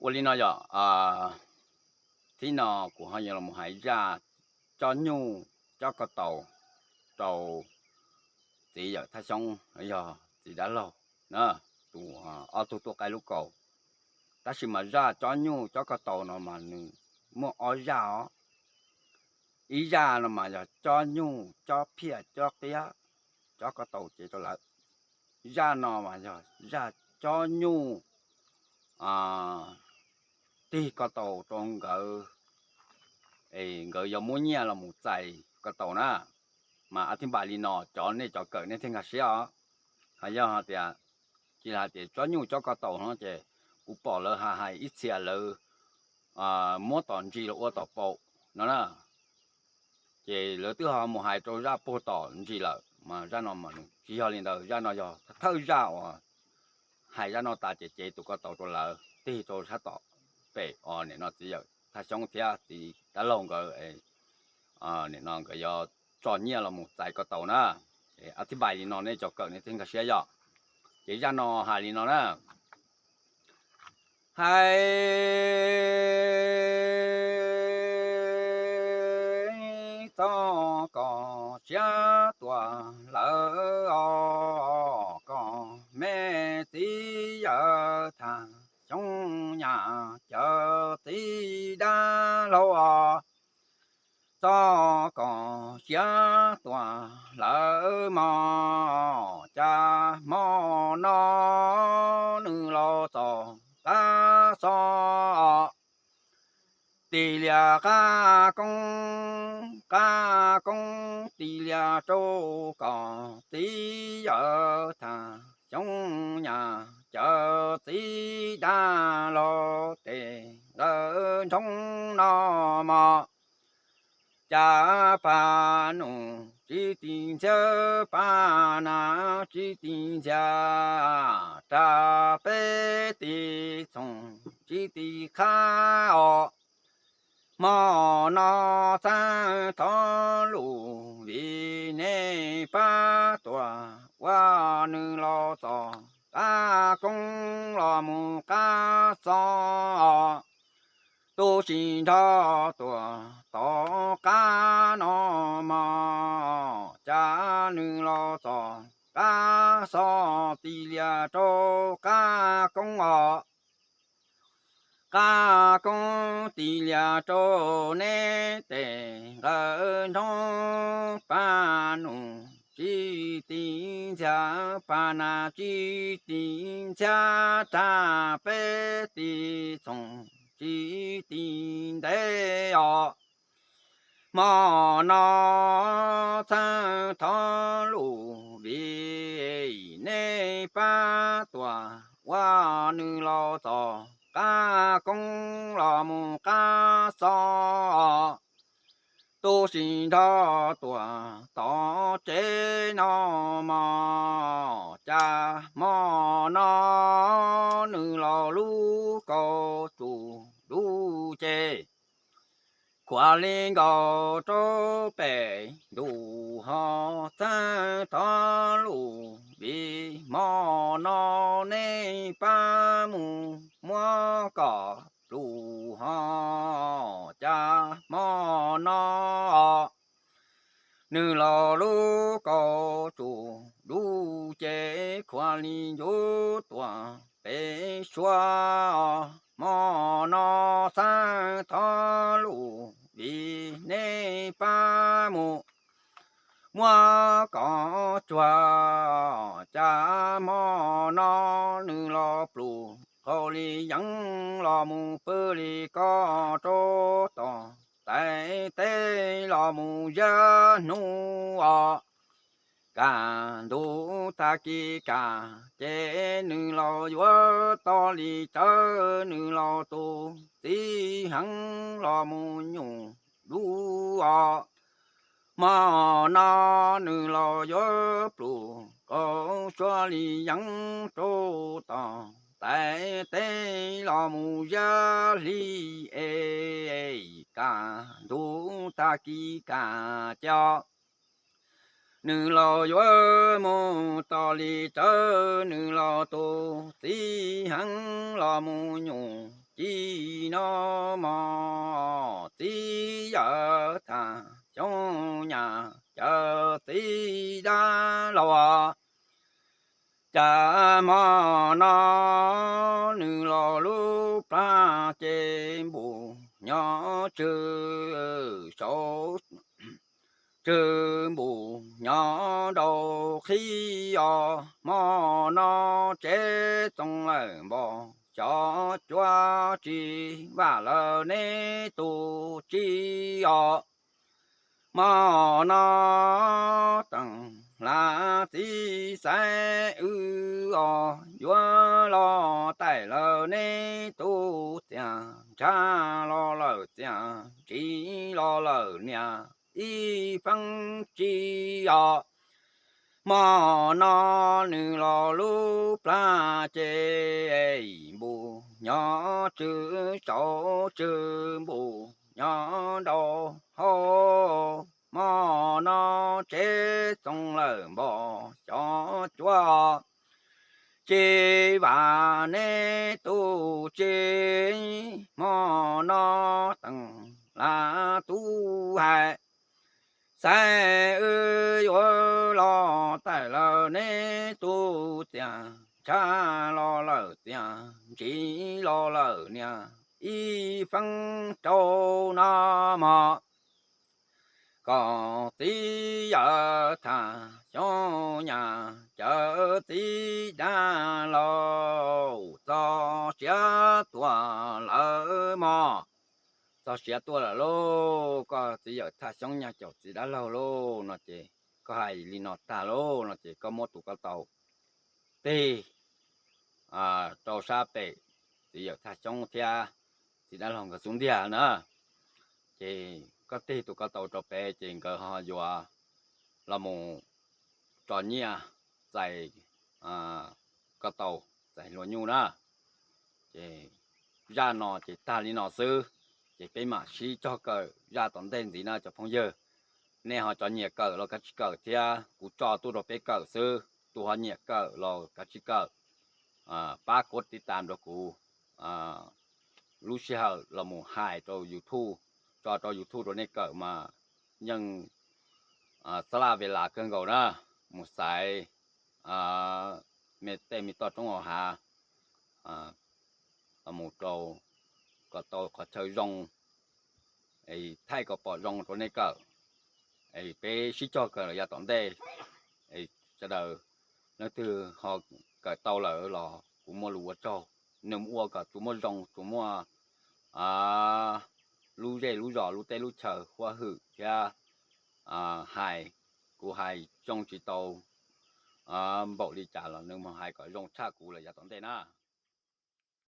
Ua li no yog, thib no kuv ho yuav los hais zaj cob nyuj cob ko taus rau txiv yawm Thaj Xyoob yog txiv dab laug, tus ob tug tuaj qaib lub kaus. Tab sis mas zaj cob nyuj cob ko taus no mas nws muaj ob zaj os. Ib zaj no mas yog cob nyuj cob phiaj cob qiab, cob ko taus cev rau lawv. Zaj no mas yog zaj cob nyuj tig ko taus rau nkawd, nkawd yuav muab nyiaj los mus txais ko taus na. Mas a thib npais li no cov nej cov kawm nej thiaj nkag siab os. Hos yog hais tias, cia li hais tias cob nyuj cob ko taus no ces kuv pom lawv hais hais ib txhia lawv muab tom ntsis los ua tom paum no na, ces lawv twb ho mus hais rau zaj puag tom ntsis lawm. Mas zaj no mas tsis yog li ntawd, zaj no yog thawj zaj uas hais zaj no tas ces cev tus ko taus rau lawv tig rau sab tom pem os, nim no txiv yawm Thaj Xyoob thiab txiv dab laug nkawd, nim no nkawd yuav tso nyiaj los mus txais ko taus na. A thib npais li no nej cov kawm nej thiaj nkag siab yog. Ces zaj no hais li no na. Hais txog kom siav tuam lawv os, kom me txiv yawm Thaj Xyoob nyab cawv txiv dab laug os. Txog kom siav tuam lawv mog, cas hmo no nws los txog qab xov, tis lias qab koob, qab koob tis lias rau kom txiv yawm Thaj Xyoob nyab cawv txiv dab laug tes nqawm nroo no mog. Cas pab nus tsis tis ntxhiab, pab nas tsis tis ntxhiab, rab peb tis txoos tsis tis qhab os. Hmo no txheeb thov lus vim nej pab tuam ua nws los txog qab koob los mus qab xov os. Tu si nrho tuam tom qab no mog, cas nws los txog qab xov tis lias rau qab koob os. Qab koob tis lias rau neb tes nqawm nroo, pab nus tsis tis ntxhiab, pab nas tsis tis ntxhiab, rab peb tis txoos tsis tis ntev os. Hmo no txheeb thov lus vim nej pab tuam ua nws los txog qab koob los mus qab xov. Tu si nrho tuam tom tsev no mog, cas hmo no nws los lub kaus tsum dub ces khuav li nkaus rau pem ntuj ho txheeb thov lus vim hmo no nej pab mus muab kom pluj ho, cas hmo no nws los lub kaus tsum dub ces khuav li ncuv tuam pem suab. Hmo no txheeb thov lus vim nej pab mus muab kom tsuag, cas hmo no nws los pluj qaus li yeeb los mus pw li ko rau tom tais teb los mus yag hnub os. Kaj ntug tag kis kaj ces nws los yuav tau li tsawv, nws los tu txiv heev los mus nyuj dub os. Hmo no nws los yuav pluj qaus suab li yeeb rau tom tais teb los mus yag hli es, kaj ntug tag kis kaj ces nws los yuav mus tos li tsawv, nws los tus txiv heev los mus nyuj ci no mog. Txiv yawm tham xyoob nyas cawv txiv dab laug, cas hmo no nws los lub plag ces npus nyob tsw saud, tsw npus nyob nraud qhib os. Hmo no tsev txoos lawm npog xyov cuab tsis vam lawm neb tus txiv os. Hmo no teem hla txiv xaiv wb os, yuav los taim lawm neb tus txiag ntsha los lawm txiag ntsim los lawm niag ib feeb tsi os. Hmo no nws los lub plag ces npus nyob tsw saud, tsw npus nyob nraud hauv. Hmo no tsev txoos lawm npog xyov cuab tsis vam neb tus txiv. Hmo no teem hla tub hais xaiv wb yuav los taim lawm neb tus txiag ntsha los lawm txiag ntsim los lawm niag ib feeb rau no mog. Koj txiv yawm tham xyoob nyas cawv txiv dab laug, txog siav tuaj lawm mog. Txog siav tuaj lawm lauj, koj txiv yawm tham xyoob nyas cawv txiv dab laug lauj no ces koj hais li no tag lauj no ces koj muab tus ko taus tig rau sab pem txiv yawm tham xyoob thiab txiv dab laug nkawd xub ntiag na. Ces koj tig tus ko taus rau pem ces nkawd ho yuav los mus tso nyiaj txais ko taus, txais hlua nyuj na. Ces zaj no ces tag li no xwb, ces peb mam sib cog kawm zaj tom ntej ntxiv na cov phooj ywg. Nej ho cov nyiam kawm los kav tsij kawm thiab, kuv tso tuaj rau peb kawm xwb. Tus ho nyiam kawm los kav tsij kawm, pab kuv tiv tam rau kuv lub sij hawm los mus hais rau YouTube, tso rau YouTube rau nej kawm mas yeej xab laj ve las kawg nkaus na. Mus xaiv me tej me toj roob hauv hav, mus rau kom tau qhov chaw zoo, es thaij kom pom zoo rau nej kawm, es peb sib cog kawm los yav tom ntej. Es sawv daws leej twg ho kawm tau lawm los kuv muaj lus ua tsaug, nws ua kom tsuas muaj zoo, tsuas muaj lub zej lub zos lub teb lub chaw huab hwm thiab hais, kuv hais zoo tsis tau npaum li cas los nws mus hais kom zoo tshaj kuv lawm yav tom ntej na.